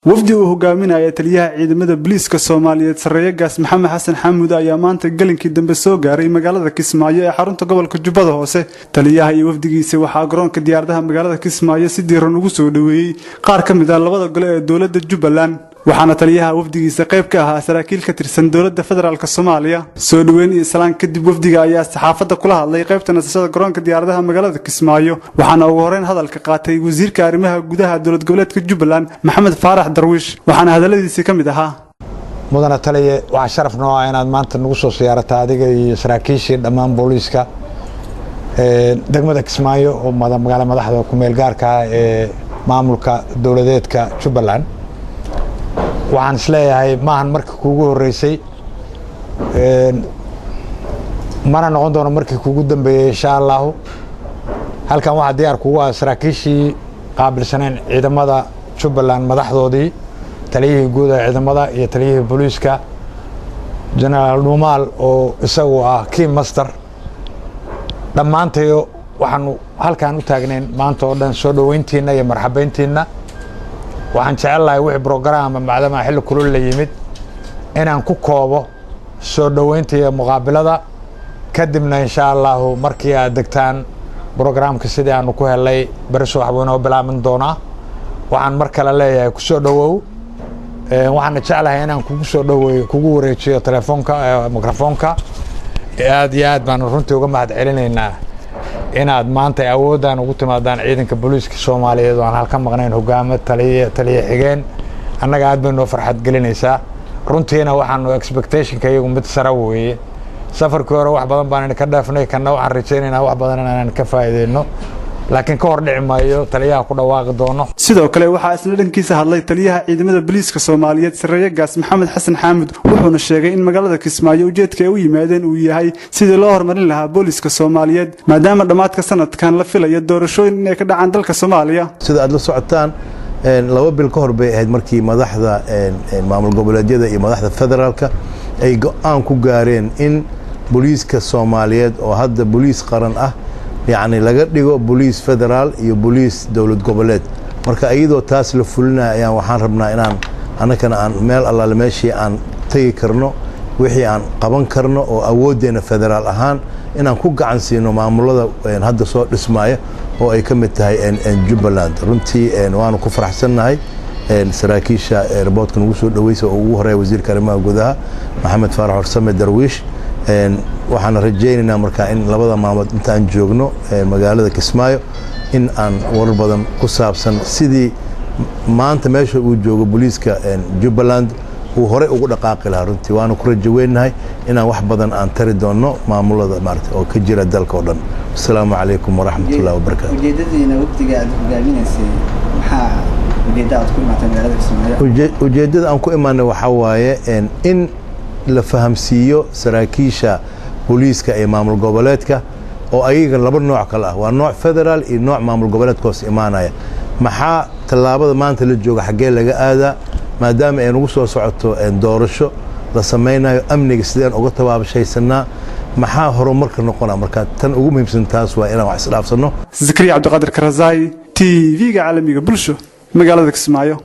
Wafdi uu hogaaminaya taliyaha ciidamada booliiska Soomaaliyeed, Sarreeye Gaas Maxamed Xasan Xamuud, ayaa maanta gelinkii dambe soo gaaray magaalada Kismaayo ee xarunta gobolka Jubbada Hoose. Taliyaha iyo wafdigiisa waxaa garoonka diyaaradaha magaalada Kismaayo si diiran ugu soo dhoweeyey qaar ka mid ah labada gole ee dowladda Jubbaland, waxaana taliyaha wafdigiisa qayb ka ahaa saraakiil ka tirsan dowladda federaalka Soomaaliya. Soo dhoweyn iyo salaan kadib, wafdiga ayaa saxaafadda kula hadlay qaybta nasashada garoonka diyaaradaha magaalada Kismaayo, waxaana ugu horeyn hadalka qaatay wasiirka arrimaha gudaha dowlad goboleedka Jubbaland, Maxamed Faarax Darwiish, waxaana hadalladiisii ka mid ahaa: Mudana taliye, waxaa sharaf noo ah inaad maanta nagu soo siyaarata, adiga iyo saraakiishii dhammaan booliiska, degmada Kismaayo oo magaala madaxda kumeel gaarka ah ee maamulka dowladeedka Jubbaland. Waxaan isleeyahay maahan markii kuugu horreysay, mana noqon doono markii kuugu dambeeyey, insha Allahu. Halkan waxaa diyaar kugu ah saraakiishii qaabilsaneen ciidamada Jubbaland, madaxdoodii, taliyihii guud ee ciidamada iyo taliyihii booliiska, Genaraal Dhuumaal oo isagu ah key master. Dhammaantayo waxaanu halkan u taagnayn maanta oo dhan soo dhoweyntiinna iyo marxabeyntiinna. Waxaan jecel lahay wixii program-a, maadaama xilli kulul la yimid, inaan ku koobo soo dhoweynta iyo muqaabilada. Kadibna, insha Allahu, markii aad degtaan, program-ka sidii aanu ku helay beri subax buu inoo bilaabin doonaa. Waxaan mar kale leeyahay, kusoo dhowow. Waxaana jeclahay inaan kugu soo dhoweeyo, kugu wareejiyo telefoonka, microfoonka. Aad iyo aad baanu runtii uga mahad celinaynaa inaad maanta awooddan ugu timaadaan ciidanka booliiska Soomaaliyeed oo aan halka maqnayn hogaamo, taliye, taliye xigeen. Annaga aad bay noo farxad gelinaysaa runtiina. Waxaanu expectation-ka iyagu mid sare weeye. Safarkii hore wax badan baan ka dhaafnay, kana waxaan rajaynaynaa wax badan inaan ka faa'iideyno, laakiin ka hor dhici maayo, taliyaha ku dhawaaqi doono. Sidoo kale waxaa isna dhankiisa hadlay taliyaha ciidamada booliiska Soomaaliyeed, Sarreeye Gaas Maxamed Xasan Xaamud, wuxuuna sheegay in magaalada Kismaayo ujeedka ay u yimaadeen uu yahay sidii loo horumarin lahaa booliiska Soomaaliyeed, maadaama dhammaadka sanadkan la filayo doorashooyin inay ka dhacaan dalka Soomaaliya. Sida aad la socotaan, 2 bil ka hor bay ahayd markii madaxda maamul goboleedyada iyo madaxda federaalka ay go-aan ku gaareen in booliiska Soomaaliyeed, oo hadda booliis qaran ah, yacni laga dhigo booliis federaal iyo booliis dowlad goboleed. Marka iyadoo taas la fulinaya ayaan waxaan rabnaa inaan annakana aan meel allaale meeshii aan tegi karno, wixii aan qaban karno oo awooddeena federaal ahaan, inaan ku gacan siino maamulada hadda soo dhismaya oo ay ka mid tahay Jubbaland. Runtii waanu ku faraxsannahay saraakiisha airport-ka nagu soo dhaweysa, oo ugu horeeya wasiirka arrimaha gudaha, Maxamed Faarax Warsame Darwiish. Waxaana rajaynaynaa markaa in labada maalmood inta aan joogno magaalada Kismaayo in aan warar badan ku saabsan sidii maanta meesha uu joogo booliiska Jubbaland uu horey ugu dhaqaaqi lahaa. Runtii waanu ku rajo weynahay inaan wax badan aan tari doonno maamulada maarata oo ka jira dalka oo dhan. Asalaamu calaykum waraxmatullahi wabarakaatu. Ujeedadiina wafdiga aad hogaaminaysay, maxaa ujeedda aad ku imaatay magaalada Kismaayo? Ujeeddada aan ku imaanay waxaa waaye in la fahamsiiyo saraakiisha booliiska ee maamul goboleedka, oo ayaga laba nooc kale ah, waa nooc federaal iyo nooc maamul goboleedka hoos imaanaya, maxaa tallaabada maanta la jooga, xaggee laga aadaa, maadaama ay nagu soo socoto doorasho la samaynayo, amniga sideen uga tabaabashaysanaa, maxaa horumarka noqona. Marka tan ugu muhiimsan taas waa inaan wax isdhaafsanno. Zakariya Cabdiqaadir Karasaay, TV-ga caalamiga Bulsho, magaalada Kismaayo.